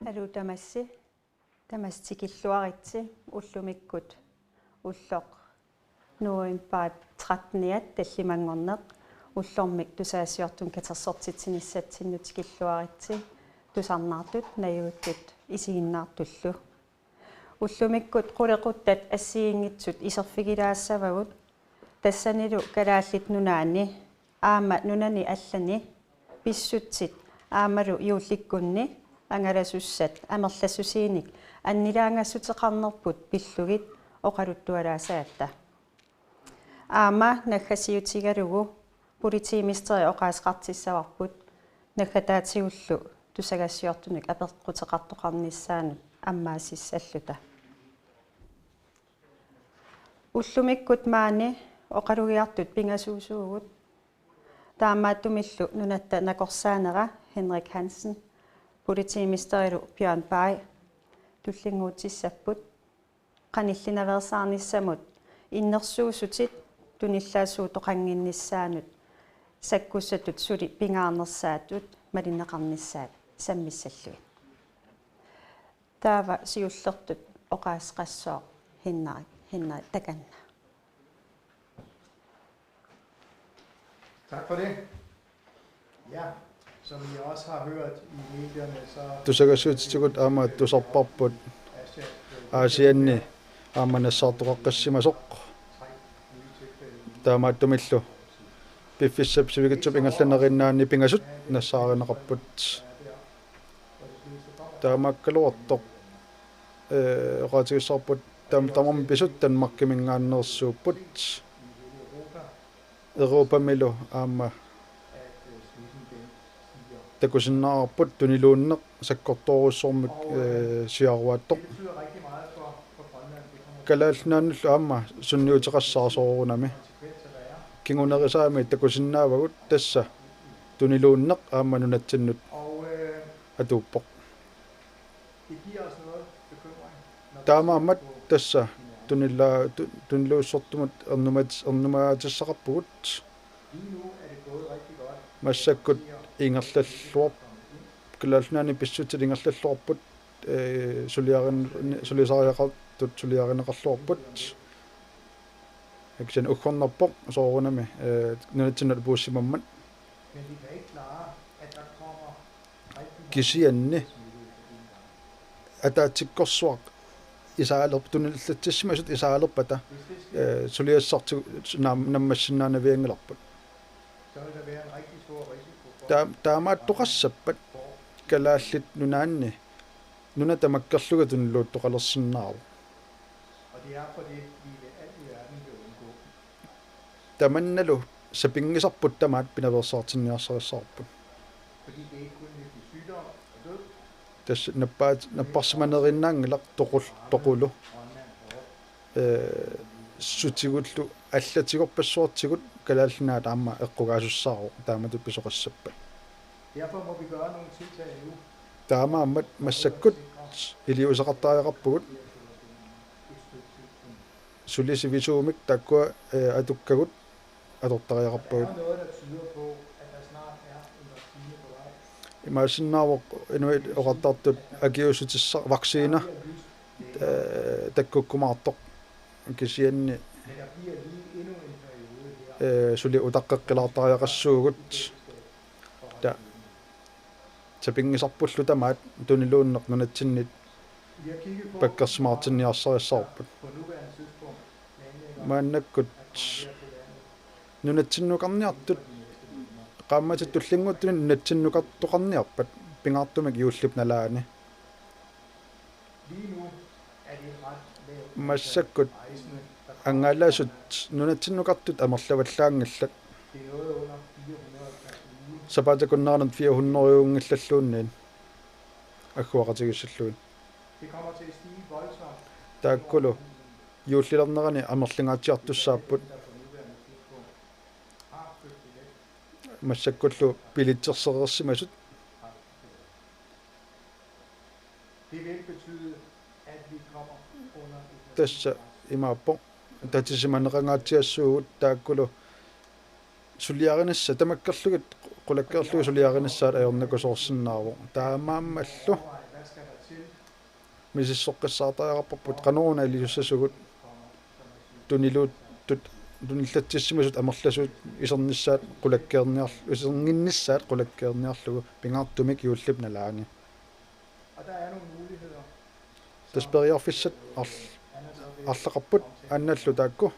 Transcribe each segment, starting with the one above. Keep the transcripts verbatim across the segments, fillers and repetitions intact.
Aluu tamassi, tamassi tikilluaritsi. Ullumikkut ulloq novembarip tretteniat tallimanngorneq ullormik tusagassiortunut katersortitsinissatsinnut tikilluaritsi, tusarnaartut najuuttut isiginnaartullu. Ullumikkut qulequttat assigiinngitsut iserfigilaassavagut, tassanilu Kalaallit Nunaanni aamma nunani allani pissutsit aammalu juullikkunni angalasussat amerlassusiinik annilaangassuteqarnerput pillugit oqaluttualaassagatta. Aamma naggasiutigalugu politimesterip oqaaseqartissavarput naggataatigullu tusagassiortunik apeqquteqartoqarnissaanut ammaasissalluta. Ullumikkut maani oqalugiartut pingasuusuugut. Taamaattumillu nunatta nakorsaanera Henrik Hansen, politimesterilu Bjørn Bay tullinnguutissapput. Qanillinaveersaarnissamut innersuussutit tunillaassuutoqannginnissaannut sakkussatut suli pingaarnersaatut malinneqarnissaat sammissallugit. Taava siullertut oqaaseqassooq Henrik, Henrik takanna. Tak for det. Ja, som I også har hørt i medierne, så Tusagassiuutitigut aamma tusarparput Aasianni aamma nassaartoqaqqassimasoq. Taamaattumillu piffissap sivikitsup ingerlanerinnaanni pingasut nassaarineqarput. Taamaakkaluartoq, ee, oqaatigissavarput tam-, tamarmik pisut Danmarkiminngaanneersuupput. Europamilu aamma takusinnaavarput tuniluunneq sakkortoorujussuarmik, ee, siaruaattoq. Kalaallit Nunaannullu aamma sunniuteqassaaq soorunami. Kingunerisaami takusinnaavagut, tassa tuniluunneq aamma nunatsinnut atuuppoq. Taamaammat tassa tunilla-, tu-, tuniluussortumut ernumat-, ernumaatissaqarpugut. Massakkut ingerlalluar-, Kalaallit Nunaanni pissutsit ingerlalluarput, ee, suliarin-, sulisariaqartut suliarineqarluarput. Kisianni uggornarpoq soorunami, ee, nunatsinnut apuussimammat. Kisianni ataatsikkorsuaq isaalerp-, tunillatsissimasut isaalerpata, ee, suliassartigut nam-, nammassinnaanavianngilarput. Taa-, taamaattoqassappat Kalaallit Nunaanni nuna tamakkerlugu tuniluuttoqalersinnaavoq. Tamannalu sapinngisarput tamaat pinaveersaartinniarsarissavarput. Tassa nappaat-, napparsimanerinnaanngilaq toqul-, toqulu. Ee, sutigullu allatigorpassuartigut Kalaallit Nunaat aamma eqqugaasussaavoq taamatut pisoqassappat. Taamaammat massakkut iliuuseqartariaqarpugut. Suli sivisuumik taakkua, ee, atukkagut atortariaqarpagut. Imaassinnaavoq inuit oqartartut akiuussutissaq vaccina, ee, takkukkumaartoq, kisianni, ee, suli utaqqeqqilaartariaqassuugut. Ta-, sapinngisarpullu tamaat tuniluunneq nunatsinnit pakkersimaartinniarsarissavarput. Maannakkut nunatsinnukarniartut, qaammatit tullinnguuttunit nunatsinnukartoqarniarpat pingaartumik juullip nalaani. Massakkut angalasut nunatsinnukartut amerlavallaanngillat. Sapaatip akunneranut fire hundrede-nngillalluunniit agguaqatigissallugit. Taakkulu juullilernerani amerlingaatsiartussaapput. Massakkullu bilitsersereersimasut. Tassa imaappoq, tatisimaneqangaatsiassuugut taakkulu suliarinissaq tamakkerlugit qulakkeerlugit suliarinissaat ajornakusoorsinnaavoq. Taamaammallu Misissoqqissaartariaqarparput qanoruna iliussasugut tuniluuttut tunillatsissimasut amerlasuut isernissaat qulakkeerniarl-, isernginnissaat qulakkeerniarlugu pingaartumik juullip nalaani. Tassa periarfissat arl-, arlaqarput annallu taakku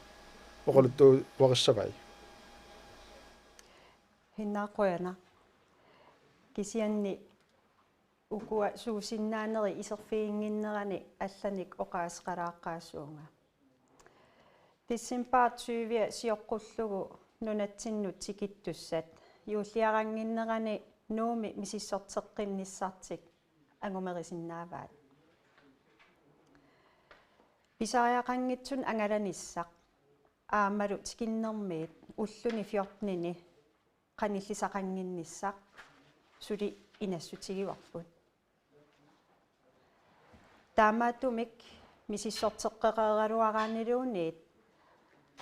oqaluttuarissavai. Hinnaaqquana. Kisianni ukua suusinnaanerit iserfiginnginnerani allanik oqaaseqalaaqqaassuunga. December tyve sioqqullugu nunatsinnut tikittussat juulliarannginnerani Nuummi misissorteqqinnissartik angumerisinnaavaat. Pisariaqanngitsumik angalanissaq aammalu tikinnermiit ulluni fjortenini qanillisaqannginnissaq suli inassutigivarput. Taamaattumik misissorteqqeqareeraluaraanniluunniit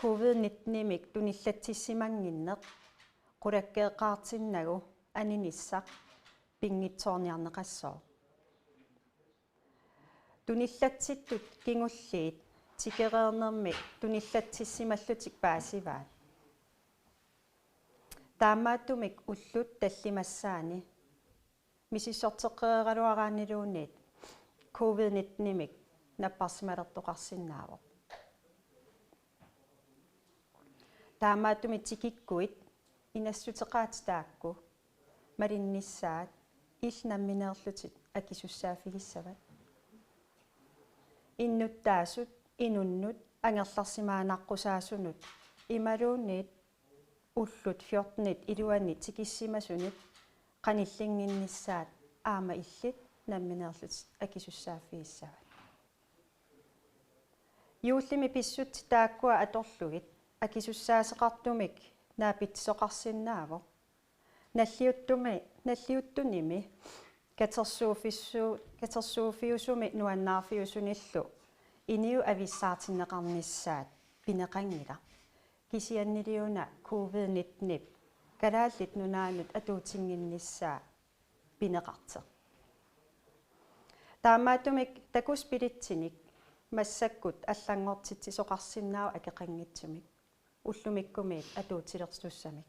covid nitten-imik tunillatsissimannginneq qulakkeeqqaartinnagu aninissaq pinngitsoorniarneqassooq. Tunillatsittut kingulliit tikereernermi tunillatsissimallutik paasivaat. Taamaattumik ullut tallimassaanni misissorteqqereeraluaraanniluunniit covid nitten-imik napparsimalertoqarsinnaavoq. Taamaattumik tikikkuit inassuteqaatit taakku malinnissaat illit nammineerlutit akisussaaffigissavat. Innuttaasut inunnut angerlarsimaannaqqusaasut imaluunniit ullut fjortenit iluanni tikissimasunit qanillinnginnissaat aamma illit nammineerlutit akisussaaffigissavat. Juullimi pissutsit taakkua atorlugit akisussaasoqartumik naapitsisoqarsinnaavoq. Nalliuttumi, nalliuttunimi katersuuffisu-, katersuuffiusumi nuannaarfiusunillu inuit avissaartinneqarnissaat pineqanngilaq. Kisianniliuna covid nitten-ip Kalaallit Nunaannut atuutinnginnissaa pineqartoq. Taamaattumik takuss bilitsinik massakkut allanngortitsisoqarsinnaavoq akeqanngitsumik ullumikkumiit atuutilertussamik.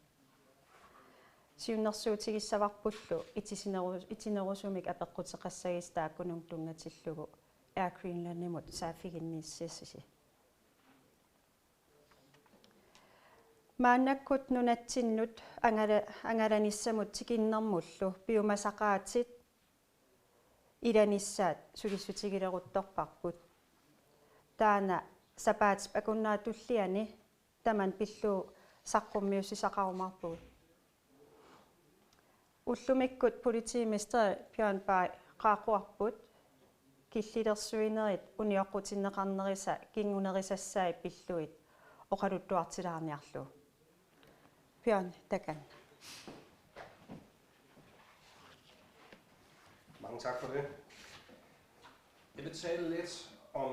Siunnersuutigissavarpullu itisineru-, itinerusumik apeqquteqassagisi taakkununnga tunngatillugu Air Greenlandimut saaffiginniassasisi. Maannakkut nunatsinnut angala-, angalanissamut tikinnermullu piumasaqaatit ilanissaat sulissutigileruttorparput. Taanna sapaatip akunnera tulliani tamanna pillugu saqqummiussisaqarumaarpugut. Ullumikkut politimesteri Bjørn Bay qaaqquarput killilersuinerit unioqqutinneqarnerisa kingunerisassaat pillugit oqaluttuartilaarniarlugu. Bjørn, takanna. Mange tak for det. Jeg vil tale lidt om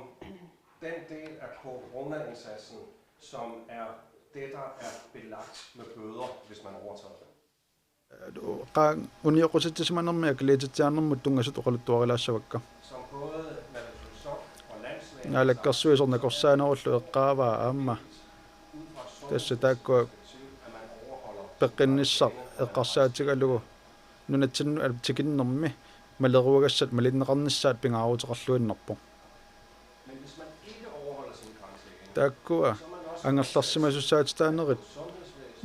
den del af coronaindsatsen, som er det, der er belagt med bøder, hvis man overtræder den. Qa-, unioqqutitsisimanermi akiliititsiarnermut tunngasut oqaluttuarilaassavakka. Som både naalakkersuisoq nakorsaanerullu eqqaavaa aamma tassa taakkua peqqinnissaq eqqarsaatigalugu nunatsinnut tikinnermi maleruagassat malinneqarnissaat pingaaruteqarluinnarpoq. Taakkua angerlarsimasussaatitaanerit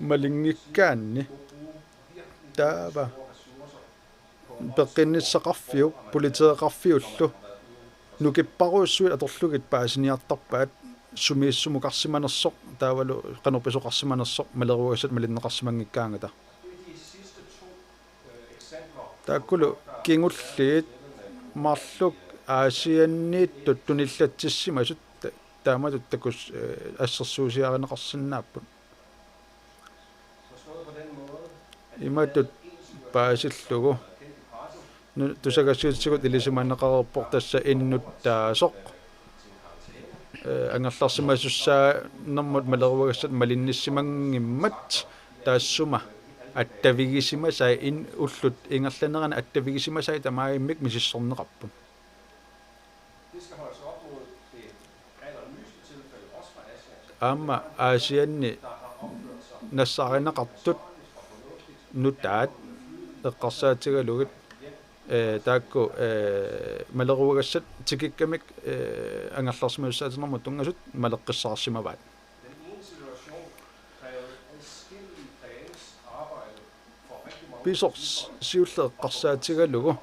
malinngikkaanni taava peqqinnissaqarfiup politeeqarfiullu nukipparujussuit atorlugit paasiniartarpaat sumiissumukarsimanersoq taavalu qanoq pisoqarsimanersoq maleruagassat malinneqarsimanngikkaangata. Taakkulu kingulliit marluk Aasianniittut tunillatsissimasut ta-, taamatut takuss-, eh, assersuusiarineqarsinnaapput. Imatut paasillugu. Nu-, tusagassiuutitigut ilisimaneqareerpoq tassa innuttaasoq. Eh, angerlarsimasussaanermut maleruagassat malinnissimanngimmat taassuma attavigisimasai in-, ullut ingerlanerani attavigisimasai tamarmik misissorneqarput. Aamma Aasianni nassaarineqartut nutaat eqqarsaatigalugit, eh, taakku, eh, maleruagassat tikikkamik, eh, angerlarsimasussaatinermut tunngasut maleqqissaarsimavaat. Pisoq s-, siulleq eqqarsaatigalugu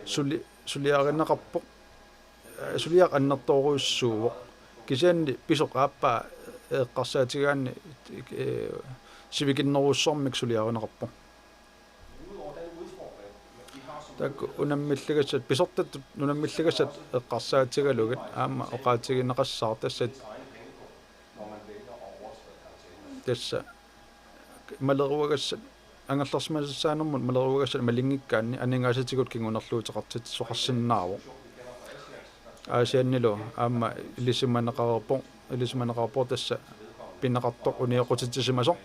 suli-, suliarineqarpoq, eh, suliaq annertoorujussuuvoq. Kisianni pisoq aappaa eqqarsaatigaanni, eh, sivikinnerujussuarmik suliarineqarpoq. Taakku unammilligassat, pisortatut unammilligassat eqqarsaatigalugit aamma oqaatigineqassaaq tassa, tassa maleruagassat, angerlarsimasassaanermut maleruagassat malinngikkaanni aningaasatigut kingunerluuteqartitsisoqarsinnaavoq. Aasiannilu aamma ilisimaneqareerpoq, ilisimaneqareerpoq tassa pineqartoq unioqqutitsisimasoq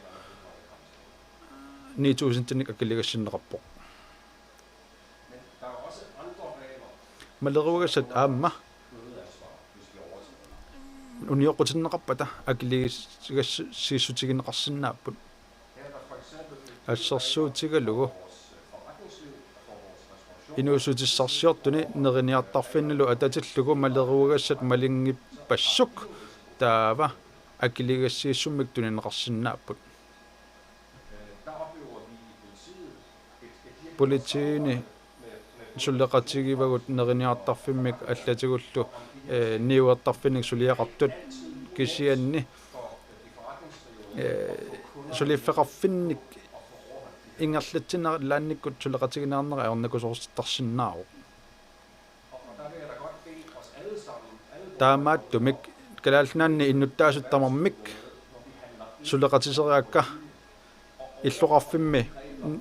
ni tusindinik akiligassinneqarpoq. Maleruagassat aamma unioqqutinneqarpata akiligassiissutigineqarsinnaapput. Assersuutigalugu inuussutissarsiortuni neriniartarfinnilu atatillugu maleruagassat malinngippassuit taava akiligassiissummik tunineqarsinnaapput. Politiini suleqatigivagut neriniartarfimmik allatigullu, eh, niuertarfinnik suliaqartut, kisianni, eh, suliffeqarfinnik ingerlatsinerat ilaannikkut suleqatigineqarnera ajornakusoortittarsinnaavoq. Taamaattumik Kalaallit Nunaanni innuttaasut tamarmik suleqatiseriakka illoqarfimmi n-, n-,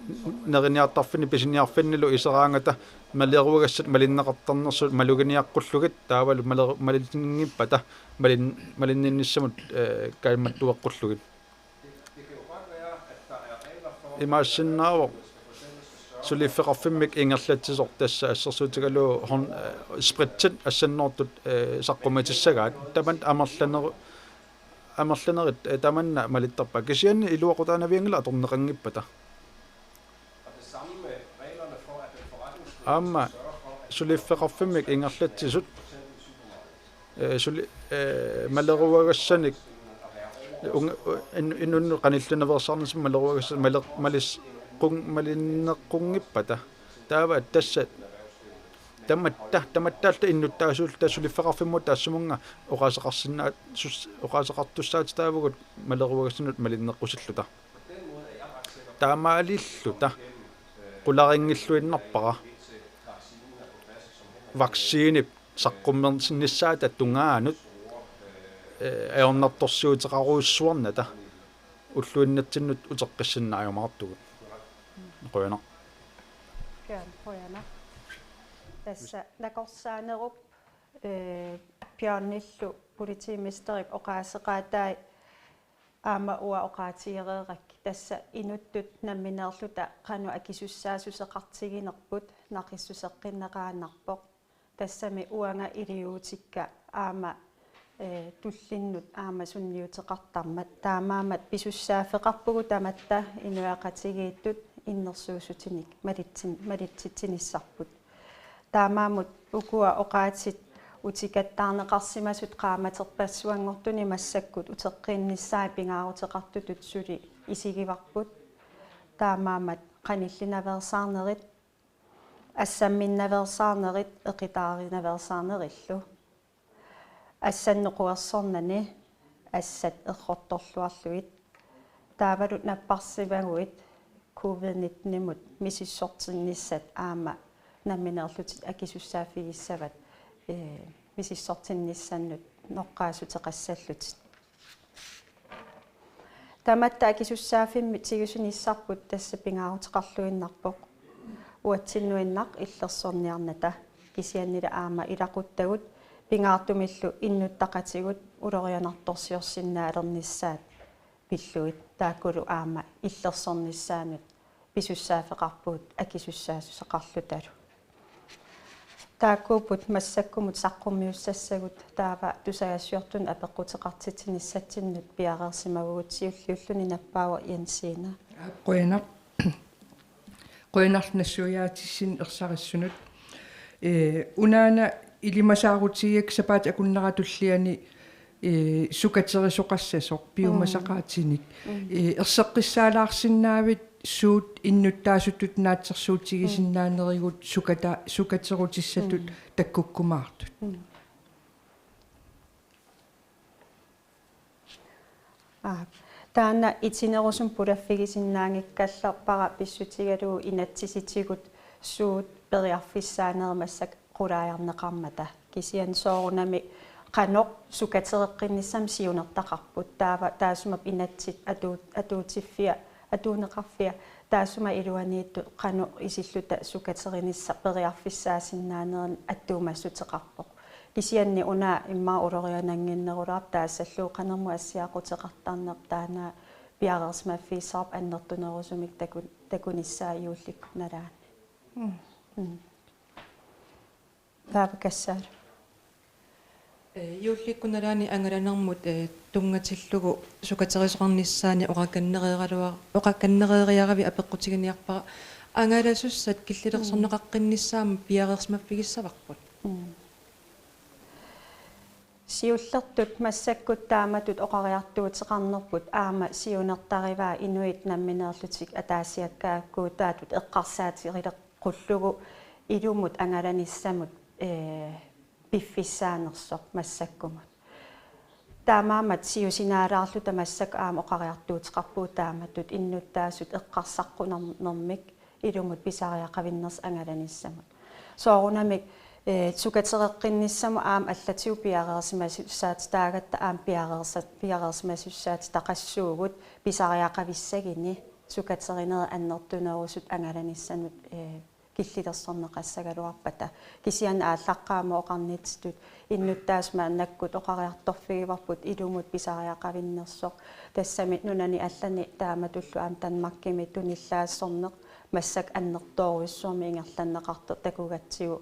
neriniartarfinni pisiniarfinnilu iseraangata maleruagassat malinneqartarnersut maluginiaqqullugit taavalu maleru-, malinngippata malin-, malinninnissamut, eh, kaammattueqqullugit. Imaassinnaavoq suliffeqarfimmik ingerlatsisoq tassa assersuutigalugu hånd-, eh, spritit assannoortut, eh, saqqummiutissagaat. Tamanna amerlaneru-, amerlanerit, eh, tamanna malittarpaat. Kisianni iluaqutaanavianngilaq atorneqanngippata. Aamma suliffeqarfimmik ingerlatsisut, eh, suli-, eh, maleruagassanik unga-, in-, inunnut qanillinaveersaarnissaq maleruagassat male-, malis-, qun-, malinneqqunngippata. Taava tassa tamatta, tamattaalluta innuttaasuulluta suliffeqarfimmut taassumunnga oqaaseqarsinnaa-, sus-, oqaaseqartussaatitaavugut maleruagassanut malinneqqusilluta. Taamaalilluta qularinngilluinnarpara vaccinep saqqummersinnissaata tungaanut, eh, ajornartorsiuteqarujussuarnata ulluinnatsinnut uteqqissinnaajumaartugut. Qujanaq. Qujanaq. Tassa nakorsaanerup, eh, Bjørnillu politimesterit oqaaseqaatai aamma uanga oqaatigereerakkit tassa inuttut nammineerluta qanoq akisussaassuseqartiginerput naqissuseqqinneqaannarpoq. Tassami uanga iliuutikka aamma, eh, tullinnut aamma sunniuteqartarmat. Taamaammat pisussaaffeqarpugut tamatta inuiaqatigiittut innersuussutinik malitsin-, malitsitsinissarput. Taamaammat ukua oqaatsit utikattaarneqarsimasut qaammaterpassuanngortuni massakkut uteqqiinnissaat pingaaruteqartutut suli isigivarput. Taamaammat qanillinaveersaarnerit, assamminnaveersaarnerit, eqitaarinaveersaarnerillu. Assannut quersornani assat errortorluarlugit. Taavalu napparsimaguit covid nittenimut misissortinnissat aamma nammineerlutit akisussaaffigissavat, eh, misissortinnissannut noqqaassuteqassallutit. Tamatta akisussaaffimmik tigusinissarput tassa pingaaruteqarluinnarpoq uatsinnuinnaq illersorniarnata, kisiannili aamma ilaquttagut pingaartumillu innuttaqatigut ulorianartorsiorsinnaalernissaat pillugit, taakkulu aamma illersornissaannut pisussaaffeqarpugut akisussaassuseqarlutalu. Taakkuupput massakkumut saqqummiussassagut, taava tusagassiortunut apeqquteqartitsinissatsinnut piareersimavugut. Siulliulluni nappaavoq Jensina. Qujanaq. Qujanarlu nassuiaatissinnut ersarissunut. Ee, unaana ilimasaarutigigakkit sapaatip akunnera tulliani, ee, sukaterisoqassasoq piumasaqaatinik. Mm. Ee, erseqqissaalaarsinnaavit suut innuttaasutut naatsorsuutigisinnaanerigut sukata-, sukaterutissatut Mm. takkukkumaartut? Mm. Aap. Taanna itinerusumik pulaffigisinnaanngikkallarpara pissutigalugu inatsisitigut suut periarfissaanerit massakkut qulaajarneqarmata. Kisianni soorunami qanoq sukatereqqinnissamik siunertaqarput. Taava taassuma inatsit atu-, atuutiffia, atuuneqarfia, taassuma iluaniittut qanoq isilluta sukaterinissaa periarfissaasinnaanerini attuumassuteqarpoq. Kisianni una immaqa ulorianannginnerulaarpoq taassallugu qanermut assiaquteqartarneq taanna piareersimaffigissavara annertunerusumik takun-, takunissaa juullikkut nalaani. Mm. Mm. Taava Kassaalu. Ee, juullikkut nalaani angalanermut, ee, tunngatillugu sukaterisoqarnissaanik oqakannereeraluar-, oqakannereeriaravit apeqqutiginiarpara. Angalasussat killilersorneqaqqinnissaat aamma piareersimaffigissavarput. Mm. Siullertut massakkut taamatut oqariartuuteqarnerput aamma siunertarivaa inuit nammineerlutik ataasiakkaat kuutaatut eqqarsaatigileqqullugu ilumut angalanissamut, ee, piffissaanersoq massakkumut. Taamaammat siusinaalaarluta massakkut aamma oqariartuuteqarpugut taamatut innuttaasut eqqarsaqqunermik ilumut pisariaqavinnersoq angalanissamut. Soorunami, ee, sukatereqqinnissamut aamma allatigut piareersimasussaatitaagatta aamma piareersa-, piareersimasussaatitaqassuugut pisariaqavissaguni sukaterinerit annertunerusut angalanissanut, ee, killilersorneqassagaluarpata. Kisianni aallaqqaammut oqarnitsitut innuttaasut maannakkut oqariartorfigivarput ilumut pisariaqavinnersoq. Tassami nunani allani taamatullu aamma Danmarkimi tunillaassorneq massakkut annertoorujussuarmik ingerlanneqartoq takugatsigu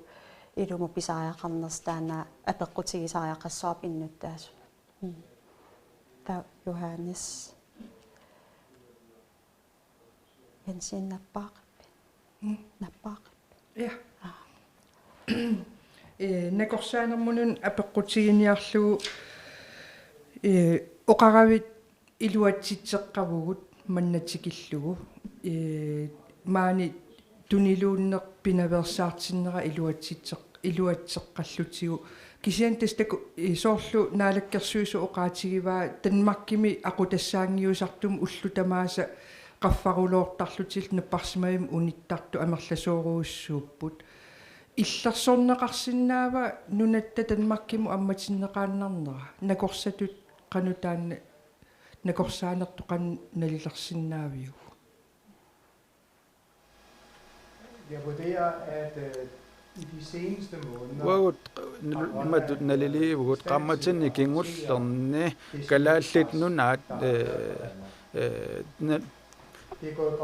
ilumut pisariaqarnersoq taanna apeqqutigisariaqassavarput innuttaasut. Mm. Taava Johannes. Jensen, nappaaqippi? Mm. Nappaaqippi? Ja. Aa. Ee, nakorsaanermut una apeqqutiginiarlugu, ee, oqaravit iluatsitseqqavugut manna tikillugu. Ee, maani tuniluunneq pinaveersaartinnera iluatsitseq-, iluatseqqallutigu. Kisianni tassa taku-, ee, soorlu Naalakkersuisut oqaatigivaa Danmarkimi aqutassaanngiusartumik ullut tamaasa qaffaruloortarlutillu napparsimmavimmi unittartut amerlasoorujussuupput. Illersorneqarsinnaava nunatta Danmarkimut ammatinneqaannarnera? Nakorsatut qanoq taanna, nakorsaanertut qanoq nalilersinnaaviuk? Jeg vurderer, at øh, i de seneste måneder Uagut n-, imatut naliliivugut qaammatini kingullerni Kalaallit Nunaat, ee, ee, na-,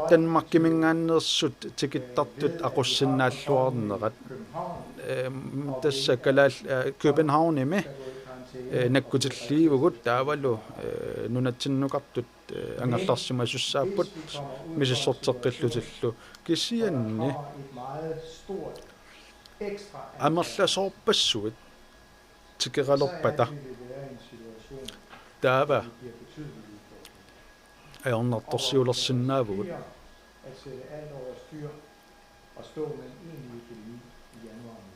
Danmarkiminngaanneersut tikittartut aqussinnaalluarnerat. Ehm, tassa Kalaal-, ee, Københavnimi, ee, nakkutilliivugut taavalu, ee, nunatsinnukartut, ee, angerlarsimasussaapput misissorteqqillutillu. Kisianni amerlasoorpassuit tikeralerpata taava ajornartorsiulersinnaavugut.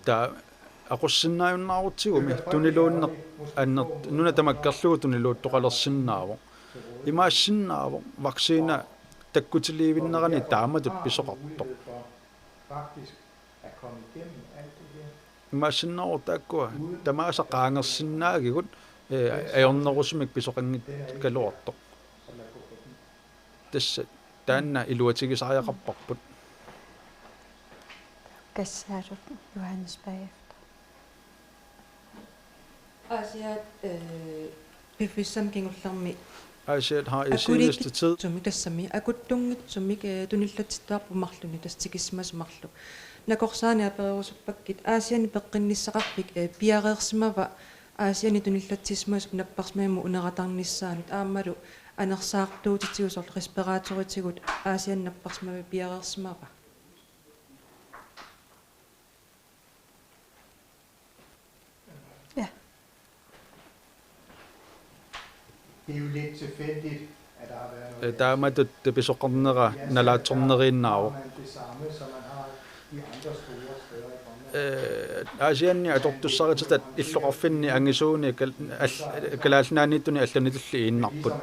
Taava aqussinnaajunnaarutsigumi tuniluunneq anner-, nuna tamakkerlugu tuniluuttoqalersinnaavoq. Imaassinnaavoq vaccina takkutiliivinnerani taamatut pisoqartoq. Imaassinnaavoq taakkua tamaasa qaangersinnaagigut, ee, ajornerusumik pisoqanngikkaluartoq. Tassa taanna iluatigisariaqarparput. Kassaalu Johannes bagefter. Aasiaat, ee, piffissami kingullermi Aasiaat har i seneste tid. Akuliikitsumik tassami, akuttunngitsumik, ee, tunillatsittuarput marlunnik, tassa tikissimasut marluk. Nakorsaani apererusuppakkit Aasianni peqqinnissaqarfik, eh, piareersimava Aasianni tunillatsissimasup napparsimamut uneratarnissaanut aammalu anersaartuutitigut soorlu respiratoritigut Aasianni napparsimavik piareersimava? Ja. Det er jo lidt tilfældigt, at der har været noget. Eh, taamatut pisoqarnera nalaatsorneriinnaavoq. Eh, Aasianni atortussarititaat illoqarfinni angisuuni kal-, al-, Kalaallit Nunaanniittuni allanitulli iinnarput.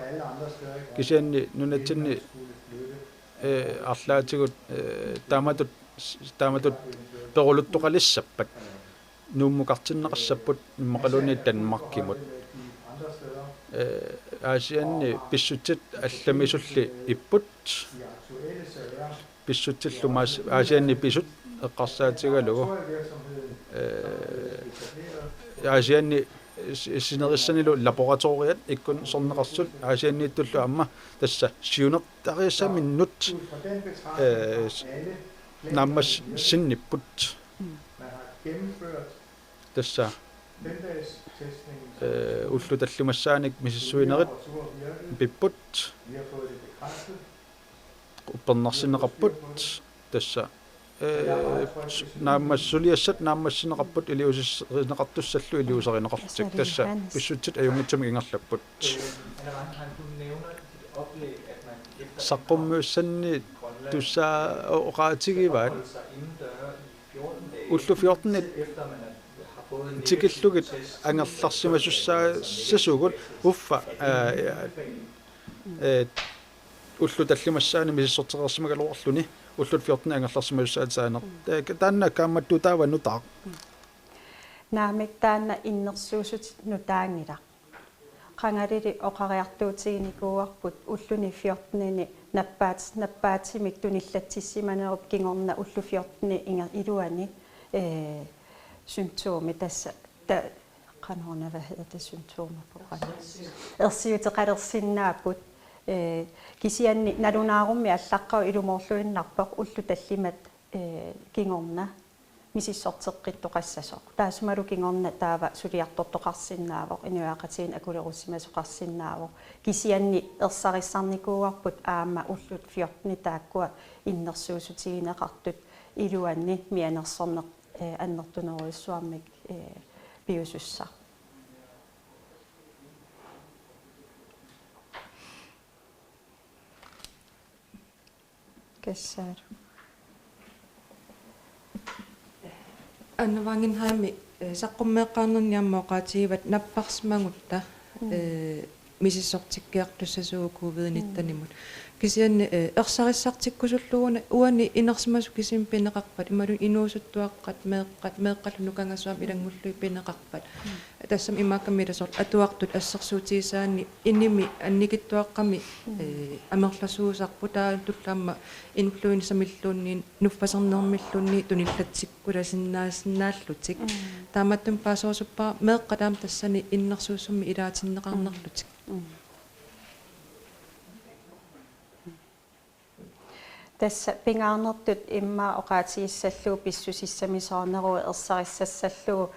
Kisianni nunatsinni, eh, arlaatigut, eh, taamatut, taamatut peruluttoqalissappat. Nuummukartinneqassapput immaqaluunniit Danmarkimut. Eh, Aasianni pissutsit allamisulli ipput. Pissutsillu maas-, Aasianni pisut eqqarsaatigalugu. Eh, Aasianni s-, sinerissanilu laboratoriat ikkunneqartut Aasianniittullu aamma tassa siunertariaatsiminnut, eh, s-, naammassinnipput. Tassa, eh, ullut tallimassaanik misissuinerit pipput, uppernarsinneqarput, tassa, eh, naammas-, suliassat naammassinneqarput iliuuseqartussallu iliuuserineqarlutik, tassa pissutsit ajunngitsumik ingerlapput. Saqqummiussanni tusaa oqaatigivaat ullut fjortenit tikillugit angerlarsimasussaassasugut uffa, aa, eh, ullut tallimassaani misissortereersimagaluarluni ullut fjortenit angerlarsimasussaatitaaneq. Eh, taanna kaammattuutaava nutaaq? Naamik, taanna innersuussutit nutaanngilaq. Qangalili oqariartuutiginikuuarput ulluni fjortenini nappaat-, nappaatimik tunillatsissimanerup kingorna ullut fjortenit inger-, iluani, eh, symptomi tassa, ta-, qanoruna, hvad hedder det, symptomer på grønlandsk? Ersiuteqalersinnaapput, eh, kisianni nalunaarummi allaqqavoq ilumoorluinnarpoq ullut tallimat, eh, kingorna misissorteqqittoqassasoq. Taassumalu kingorna taava suliartortoqarsinnaavoq, inuiaqatigiinni akulerussimasoqarsinnaavoq. Kisianni ersarissarnikuuarput aamma ullut fjortenit taakkua innersuussutigineqartut iluanni mianersorneq, eh, annertunerujussuarmik, eh, piusussaq. Kassaalu. Anna Wangenheim, eh, saqqummeeqqaarnerni aamma oqaatigivat napparsimagutta, mm, eh, misissortikkiartussasugut covid nittenimut. Mm. Kisianni, eh, ersarissartikkusullugu una uani inersimasut kisimik pineqarpat, imaluunniit inuusuttuaqqat, meeqqat, meeqqallu nukangasuarmi ilanngullugit pineqarpat. Mm. Tassami imaakkami ila soorlu atuartut assersuutigisaanni inimi annikitsuaqqami, mm, eh, amerlasuusarput, taava tullu aamma inuulluunniit samilluunniit nuffasernermilluunniit tunillatsikkulasinnaasinnaallutik. Mm. Taamaattumik paaserusuppara meeqqat aamma tassani innersuussummik ilaatinneqarnerlutik. Mm. Tassa pingaarnertut immaqa oqaatigissallugu pissusissamisoorneruvoq ersarissassallugu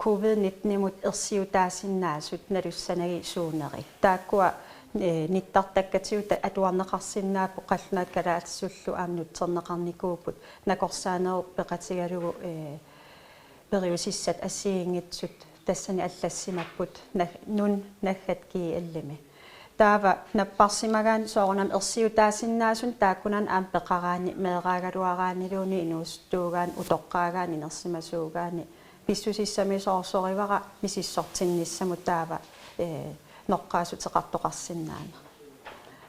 covid nittenimut ersiutaasinnaasut nalussanagit suuneri. Taakkua, eh, nittartakkatigut atuarneqarsinnaapput, qallunaat kalaallisullu aamma nutserneqarnikuupput, nakorsaanerup peqatigalugu, eh, periusissat assigiinngitsut tassani allassimapput nag-, nun naggat G L-imi. Taava napparsimagaanni soorunami ersiutaasinnaasunik taakkununnga aamma peqaraanni, meeraagaluaraanniluunniit inuusuttuugaanni, utoqqaagaanni, inersimasuugaanni, pissusissamisoorsorivara misissortinnissamut taava, eh, noqqaassuteqartoqarsinnaaneq.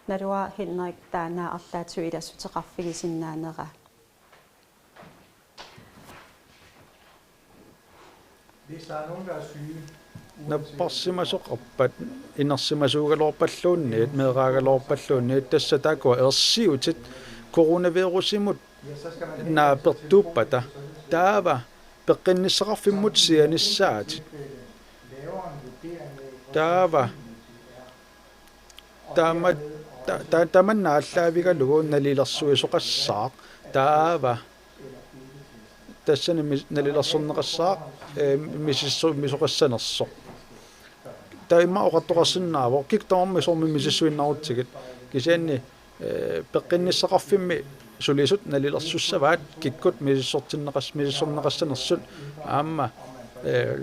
Naluara Henrik taanna arlaatigut ilassuteqarfigisinnaanera. Napparsimasoqarpat, inersimasuugaluarpalluunniit, meeraagaluarpalluunniit, tassa taakkua ersiutit coronavirusimut naapertuuppata, taava peqqinnissaqarfimmut sianissaatit. Taava Taama-, ta-, ta-, tamanna aallaavigalugu nalilersuisoqassaaq. Taava tassani mis-, nalilersorneqassaaq, eh, misissu-, misoqassanersoq. Taava immaqa oqartoqarsinnaavoq, kikkut tamarmik soormi misissuinnarutsigit. Kisianni, eh, peqqinnissaqarfimmi sulisut nalilersussavaat, kikkut misissortinneqas-, misissorneqassanersut aamma, eh,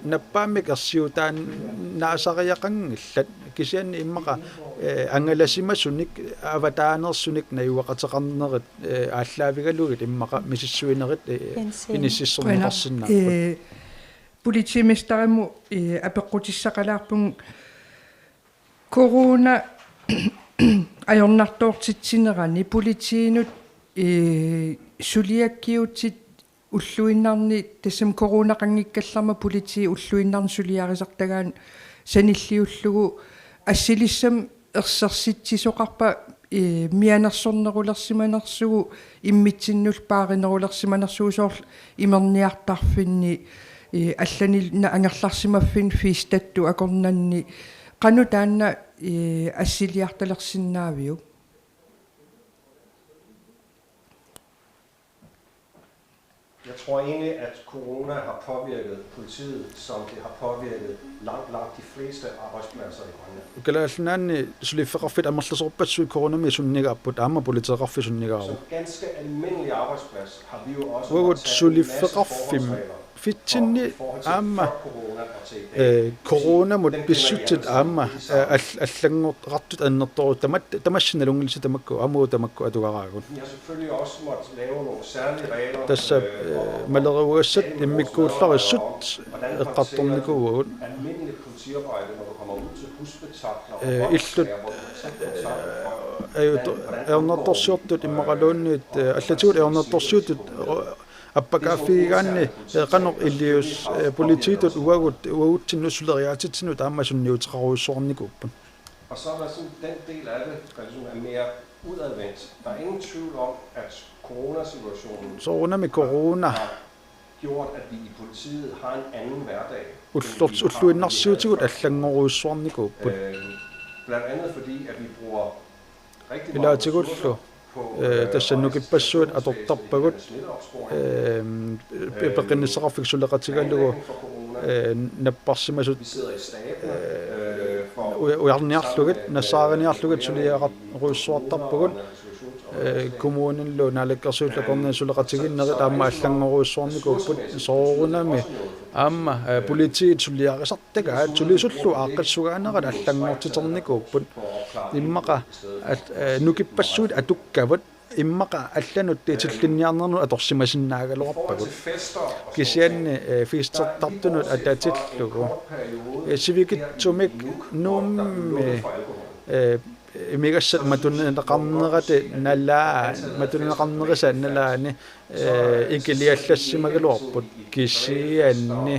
nappaammik ersiutaannaasariaqanngillat. Kisianni immaqa, eh, angalasimasunik, avataanersunik najugaqateqarnerit, eh, aallaavigalugit immaqa misissuinerit, eh, Jensen. Inississorneqarsinnaapput. Qujanaq, eh, politimesterimut, eh, apeqqutissaqalaarpunga corona ajornartoortitsinerani politiinut, eh, suliakkiutit ulluinnarni tassami coronaqanngikkallarmat politiit ulluinnarni suliarisartagaat sanilliullugu assilissamik ersersitsisoqarpa, eh, mianersornerulersimanersugut immitsinnullu paarinerulersimanersugut soorlu imerniartarfinni, eh, allanillu angerlarsimaffinni Fiestattut akornanni qanoq taanna, eh, assiliartalersinnaaviuk? Jeg tror egentlig, at corona har påvirket politiet, som det har påvirket langt, langt de fleste arbejdspladser i Grønland. Kalaallit Nunaanni suliffeqarfiit amerlasoorpassuit coronami sunnigaapput, aamma politeeqarfik sunnigaavoq. Som ganske almindelig arbejdsplads har vi jo også måttet tage en masse forholdsregler. Uagut suliffeqarfimmi fitsinni aamma, eh, coronamut pissutsit aamma, eh, all-, allanngortut annertoorujussuit tamat-, tamassi nalunngilisi tamakku, aamma tamakku atugaraagut. Vi har selvfølgelig også måttet lave nogle særlige regler, tassa, eh, eh, maleriugassat immikkuullarissut eqqartornikuuagut. Almindeligt politiarbejde, når du kommer ud til husspektakler og, eh, illut, voldssager, hvor du tæt på folk, eh, ajut-, hvordan, hvordan undgår vi, ajornartorsiortut immaqaluunniit, eh, allatigut ajornartorsiutut, eh, appakaaffigigaanni, eh, qanoq ilius-, eh, politiitut uagut-, uagutsinnut suleriaatitsinnut aamma sunniuteqarujussuarnikuupput. Og så er der sådan den del af det, der ligesom er mere udadvendt. Der er ingen tvivl om, at coronasituationen, soorunami corona, har gjort, at vi i politiet har en anden hverdag, end vi har i, øh, ulluinnarsiutigut allanngorujussuarnikuupput. Øh, blandt andet fordi, at vi bruger Ilaatigullu, eh, tassa nukippassuit atortarpagut, eh, pe-, peqqinnissaqarfik suleqatigalugu, eh, napparsimasut, eh, uja-, ujarniarlugit, nassaariniarlugit suliaqarujussuartarpagut, eh, kommunillu naalakkersuillu akornanni suleqatigiinnerit aamma allanngorujussuarnikuupput soorunami aamma, eh, politiit suliarisar- tagaat sulisullu aaqqissugaanerat allanngortiternikuupput. Immaqa al-, eh, nukippassuit atukkavat, immaqa allanut datillinniarnernut atorsimasinnaagaluarpagut. Kisianni, eh, festertartunut atatillugu, eh, sivikitsumik Nuummi, eh, imigassat matunineqarnerata nalaa-, matunineqarnerisa nalaani, eh, ikiliallassimagaluarput, kisianni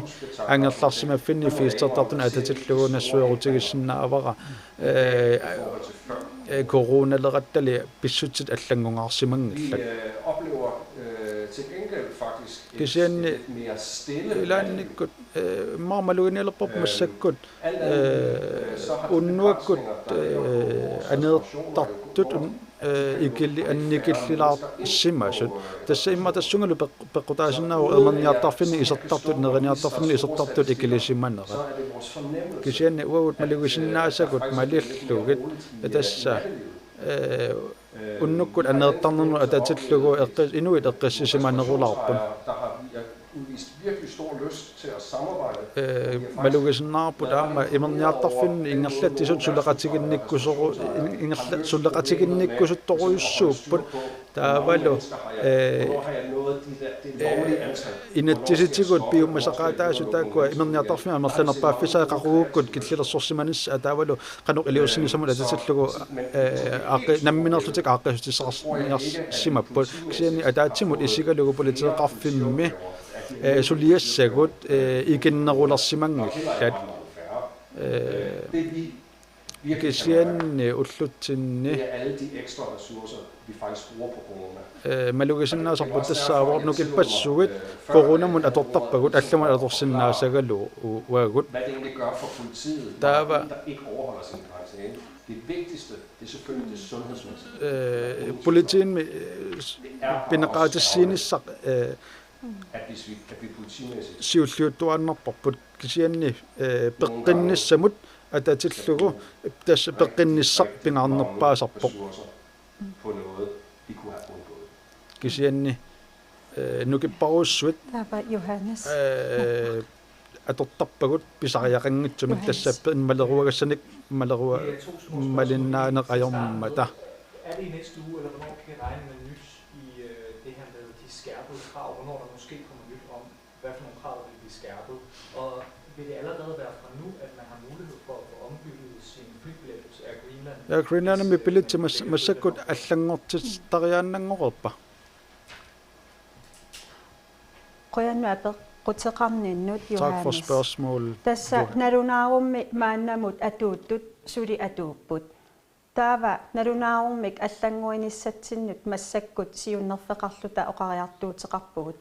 angerlarsimaffinni festertartunut atatillugu nassuerutigisinnaavara, eh, eh, coronalerattali pissutsit allanngungaarsimanngillat. Kisianni ilaannikkut, eh, immaqa maluginialerparput massakkut, eh, unnuakkut, eh, aneertartut un-, eh, ikili-, annikillilaarsimasut. Tassa immaqa tassungalu peq-, peqqutaasinnaavoq imerniartarfinni isertartut, neriniartarfinni isertartut ikilisimanerat. Kisianni uagut malugisinnaasagut malillugit, tassa, eh, unnukkut aneertarnernut atatillugu eqqi-, inuit eqqissisimanerulaarput. Øh, malugisinnaavarput aamma imerniartarfinni ingerlatsisut suleqatiginnikkusoru-, in-, ingerla-, suleqatiginnikkusuttorujussuupput. Taavalu, øh, øh, inatsisitigut piumasaqaataasut taakkua imerniartarfimmit amerlanerpaaffissaat qaqugukkut killilersorsimanissaat taavalu qanoq iliussinisamut atatillugu, eh, aaqqi-, nammineerlutik aaqqissutissaqarsimapput. Kisianni ataatsimut isigalugu politeeqarfimmi, eh, suliassagut, eh, ikinnerulersimanngillat. Eh, kisianni ullutsinni vi faktisk bruger på corona. Eh, malugisinnaasarput tassaavoq nukippassuit coronamut atortarpagut allamut atorsinnaasagaluagut. Taava, det vigtigste, det er selvfølgelig det sundhedsmæssige. Eh, politiinmi, eh, s-, pineqaatissiinissaq, eh, at hvis vi, at vi politimæssigt siulliuttuaannarparput kisianni, eh, peqqinnissamut atatillugu tassa peqqinnissaq pingaarnerpaasarpoq. På noget, vi kunne have undgået. Kisianni, eh, nukipparujussuit, taava Johannes, eh, atortarpagut pisariaqanngitsumik. Johannes, tassa pe-, maleruagassanik malerua-, malinnaaneq ajormata. Er det i næste uge, eller hvornår kan vi regne med nyt i, øh, det her med de skærpede krav, hvornår der måske kommer nyt om, hvad for nogle krav der vil blive skærpet? Og vil det allerede være fra nu, at man har mulighed for at få ombyttet sin flybillet hos Air Greenland? Air Greenlandimi, hvis, øh, billetsi mas-, massakkut allanngortitariaannanngoreerpa? Qujanaq apeqquteqarninnut, Johannes. Tak for spørgsmål, Johannes. Tassa nalunaarummi maannamut atuuttut suli atuupput. Taava nalunaarumik allannguinissatsinnut massakkut siunnerfeqarluta oqariartuuteqarpugut.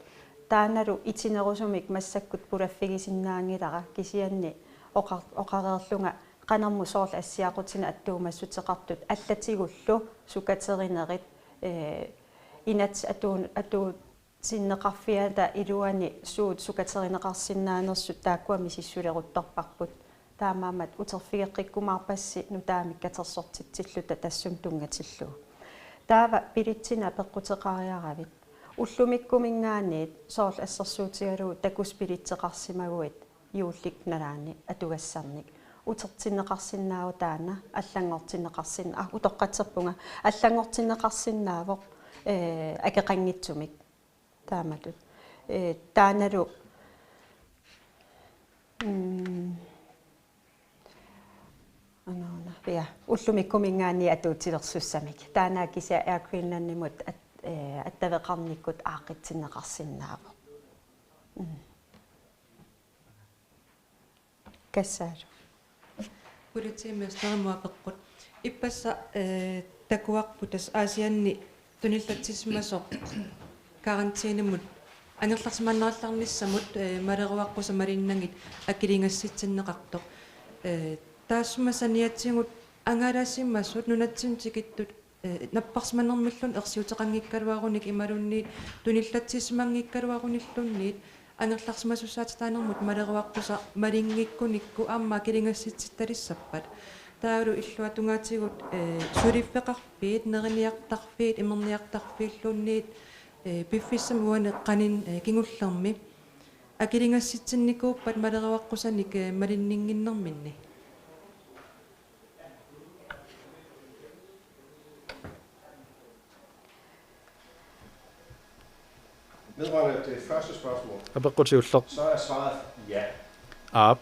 Taannalu itinerusumik massakkut pulaffigisinnaanngilara, kisianni oqar-, oqareerlunga qanermut soorlu assiaqutinik attuumassuteqartut allatigullu sukaterinerit, eh, inat atuun-, atuut- sinneqarfiata iluani suut sukaterineqarsinnaanersut taakkua misissuleruttorparput. Taamaammat uterfigeqqikkumaarpassi nutaamik katersortitsilluta tassunga tunngatillugu. Taava billetsinik apeqquteqariaravit. Ullumikkuminngaanniit soorlu assersuutigalugu takuss billetseqarsimaguit juullik nalaani atugassannik. Utertinneqarsinnaavoq taanna, allanngortinneqarsin-, ah, utoqqatserpunga, allanngortinneqarsinnaavoq, eh, akeqanngitsumik. Taamatut. Eh, taannalu, mm, aana, ja, ullumikkuminngaanniit atuutilersussamik. Taanna kisianni Air Greenlandimut at-, eh, attaveqarnikkut aaqqitsinneqarsinnaavoq. Mm. Kassaalu. Politimestermut apeqqut. Ippassaq, eh, takuarput tassa Aasianni tunillatsisimasoq karantænemut angerlarsimaannarallarnissamut, eh, maleruaqqusaq malinnagit akiligassitsinneqartoq. Eh, taassuma saniatigut angalasimasut nunatsinni tikittut eh, napparsimanermilluunniit ersiuteqanngikkaluarunik imaluunniit tunillatsisimanngikkaluarunilluunniit angerlarsimasussaatitaanermut maleruaqqusaq malinngikkunikku aamma akiligassitsitalissappat. Taavalu illuatungaatigut, eh, suliffeqarfiit, neriniartarfiit, imerniartarfiilluunniit, eh, piffissami uani qaninni, eh, kingullermi akiligassitsinnikuuppat maleruaqqusanik, eh, malinninnginnerminni. Vedrørende det første spørgsmål, apeqqut siulleq, så er svaret ja. Aap.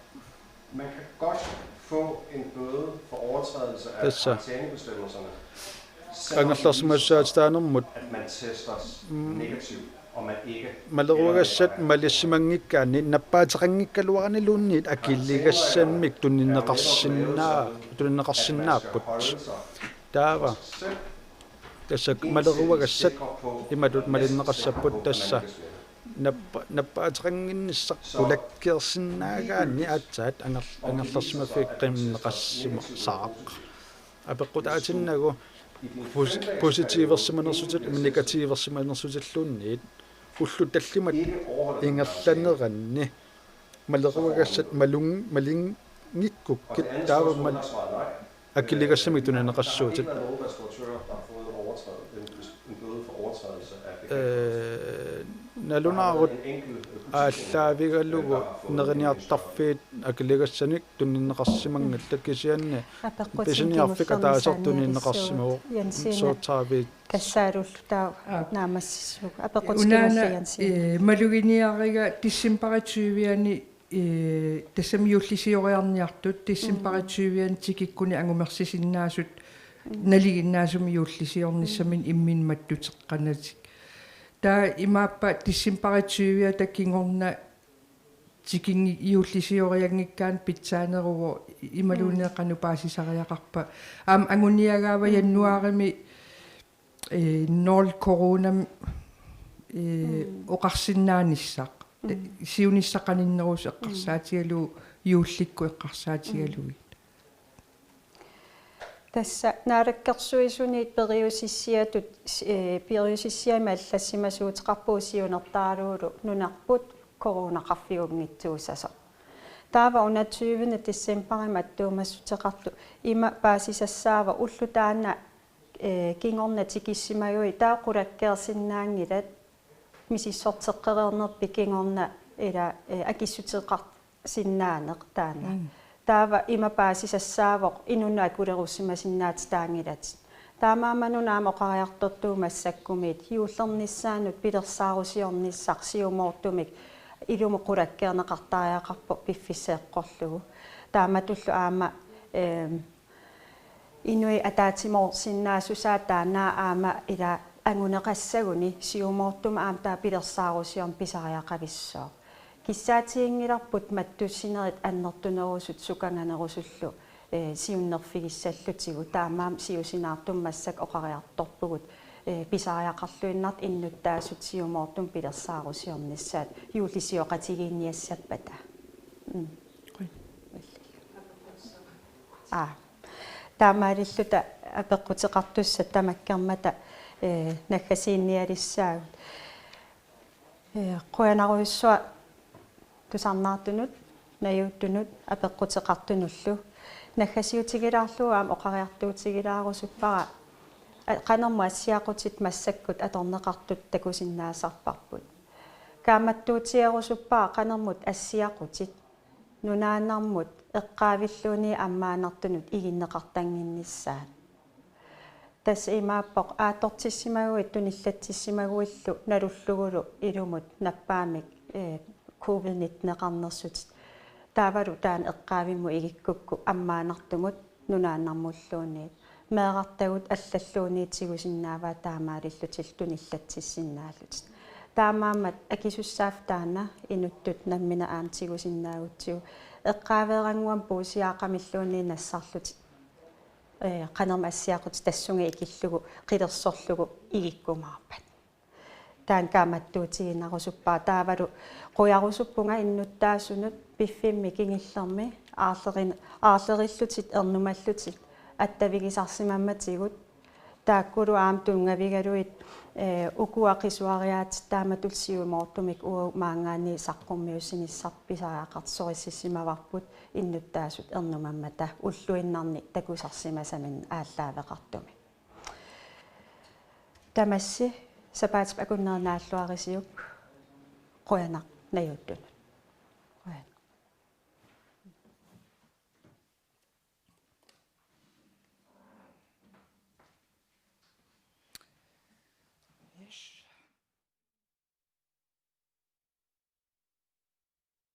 Man kan godt få en bøde for overtrædelse af, tassa, karantænebestemmelserne, selvom det viser sig, angerlarsimasussaatitaanermut, at man tester, mm, negativ, og man ikke, maleruagassat malissimanngikkaanni nappaateqanngikkaluaraniluunniit akiligassamik tunineqarsinnaa-, tunineqarsinnaapput. Taava. Tassa maleruagassat imatut malinneqassapput, tassa nappa-, nappaateqannginnissaq qulakkeersinnaagaanni aatsaat anger-, angerlarsimaffigineqarsimasaaq. Apeqqutaatinnagu pos-, positiiversimanersutit, negatiiversimanersutilluunniit ullut tallimat ingerlaneranni maleruagassat malung-, malinngikkukkit taava mal-, akiligassamik tunineqassuutit. Øh, nalunaarut aallaavigalugu neriniartarfiit akiligassanik tunineqarsimanngillat, kisianni apeqqutit pisiniarfik ataaseq tunineqarsimavoq. Jensine. Soortaavit. Kassaalullu taava, aap, naammassissuugut. Apeqqutit unaana, kingulliit Jensine. Eh, maluginiariga decembarip tyviani, eh, tassami juullisioriarniartut, decembarip, mm, tyviani tikikkuni angumersisinnaasut, mm, nalinginnaasumik juullisiornissaminnik, mm, imminut mattuteqqanatik. Taava imaappa decembarip tyviata kingorna tikinngi-, juullisiorianngikkaanni pitsaaneruvoq, imaluunniit, mm, qanoq paasisariaqarpa. Aamma anguniagaava, mm, januaarimi, eh, nul coronami, eh, mm, oqarsinnaanissaq. Mm. Siunissaq qaninnerusoq, mm, eqqarsaatigalugu juullikkut eqqarsaatigalugit. Tassa Naalakkersuisuniit periusissiatut, eh, periusissiamik allassimasuuteqarpugut siunertaralugulu nunarput coronaqarfiunngitsuusasoq. Taava una tyvende decembarimi attuumassuteqartoq ima paasisassaavoq ulloq taanna, eh, kingorna tikissimaguit taava qulakkeersinnaanngilat misissorteqqereernerpit kingorna ila, eh, akissuteqarsinnaaneq taanna. Mm. Taava ima paasisassaavoq inunnut akulerussimasinnaatitaanngilatit. Taamaammat una aamma oqariartortuuvoq massakkumiit juullernissaanut pilersaarusiornissaq siumoortumik ilumut qulakkeerneqartariaqarpoq piffissaq eqqorlugu. Taamatullu aamma, ehm, inuit ataatsimoorsinnaassusaat taanna aamma ila anguneqassaguni siumoortumik aamma taava pilersaarusiorneq pisariaqavissooq. Kissaatiginngilarput mattussinerit annertunerusut sukanganerusullu, eh, siunnerfigissallutigu, taamaammat siusinaartumik massakkut oqariartorpugut, eh, pisariaqarluinnartut innuttaasut siumoortumik pilersaarusiornissaat juullisioqatigiinniassappata. Mm. Aa. Taamaalilluta apeqquteqartussat tamakkermata, eh, naggasiinnialissaagut. Eh, qujanarujussuaq tusarnaartunut, najuuttunut, apeqquteqartunullu. Naggasiutigilaarlugu aamma oqariartuutigilaarusuppara, a-, qanermut assiaqutit massakkut atorneqartut takusinnaasarparput. Kaammattuutigerusuppara qanermut assiaqutit nunaannarmut eqqaavilluunniit ammaannartunut iginneqartannginnissaat. Tassa imaappoq aattortissimaguit tunillatsissimaguillu nalullugulu ilumut nappaammik, eh, covid nitten-eqarnersutit. Taavalu taanna eqqaavimmut igikkukku ammaannartumut nunaannarmulluunniit. Meerartagut allalluunniit tigusinnaavaat taamaalillutillu tunillatsissinnaallutik. Taamaammat akisussaaffik taanna inuttut nammineq aamma tigusinnaagutsigu. Eqqaaveerannguamik puusiaaqamilluunniit nassarlutik, eh, qanermut assiaqutit tassunga ikillugu qilersorlugu igikkumaarpat. Taanna kaammattuutiginnarusuppara taavalu qujarusuppunga innuttaasunut piffimmi kingullermi aarlerin-, aarlerillutit ernumallutit attavigisarsimammatigut. Taakkulu aamma tunngavigalugit, eh, ukua qisuariaatit taamatut siumoortumik uagut maanngaanniit saqqummiussinissarput pisariaqartoq sorisissimavarput innuttaasut ernumammata ulluinnarni takusarsimasaminnik aallaaveqartumik. Tamassi sapaatip akunneri naalluarisiuk, qujanaq najuuttunut.